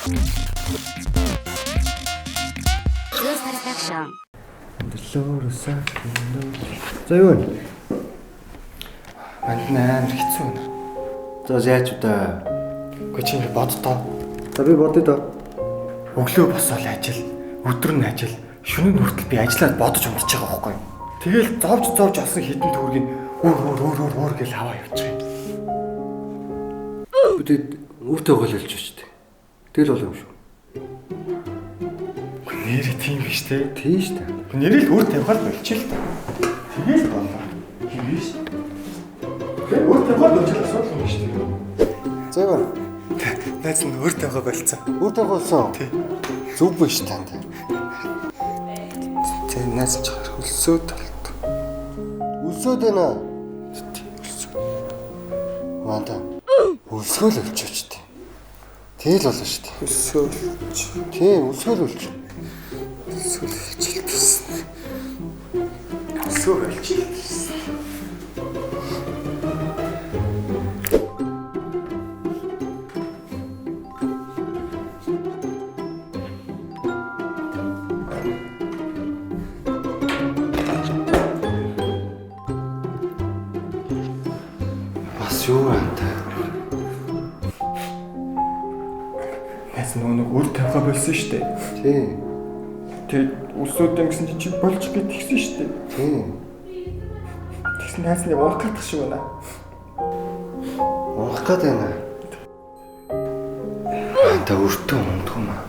За юу вэ? Манд амар хэцүү байна. За яаж удаа? Үгүй чи ингэ боддоо. За би бодъё доо. Өглөө босоод ажил, өдөр нь ажил, шөнө нь хүртэл би ажиллаад бодож унтж байгаа байхгүй юу? Тэгэл зовж зовж олсон хитэн төгрөгийг өөр өөр өөр өөр өөр гэж аваа явчих юм. Бид өөртөө гололж шүү дээ. Тэгэл бол юм шүү. Үгүй нэрээ тийм биш те. Тийм шүү дээ. Үгүй нэрээ л өөр тавихаар болчих л та. Тэгэл боллоо. Тийм биш. Тэгээ өөр тавихаар болчих асуудал юм шүү дээ. За юу? Найз нь өөр тавихаа болцсон. Өөр тавих болсон. Тий. Зүг биш танд. Тэ найз ч хөлсөө талд. Өлсөөд байна. Манда. Өлсгөөл өлчөөч тээ. Тэгэл болно шүү дээ. Хөлсөө өлч. Тийм, өлсгөөл өлч. Хөлсөө өлчилтсэн. Хөлсөө өлчилтсэн. Бас юу байна та? Найз нөгөө нэг өөр тавихаа болсон шүү дээ. Тийм. Тэгээд өсөөд юм гэсэн чи болж гээд тэгсэн шүү дээ. Тийм. Тэгсэн найз нэг унах гатах шиг байна. Унах гээд байна. Та өртөө ундах юм аа.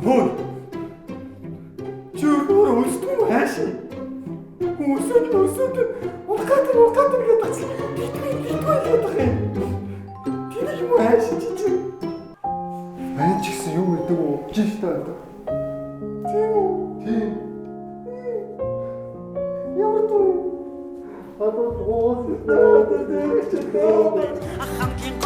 Хөөе. Чи өөрөө өсдөг юм хааш? Өсөөд өсөөд унах гат унах гат гэдэг тац. Битгүй битгүй гэдэг юм. Тэр юм уу хааш чи чи? Мань ч гэсэн юу гэдэг вэ? Чи шүү дээ. Тийм үү? Тийм. Ямар дуу? Одоо гоос. Хамгийн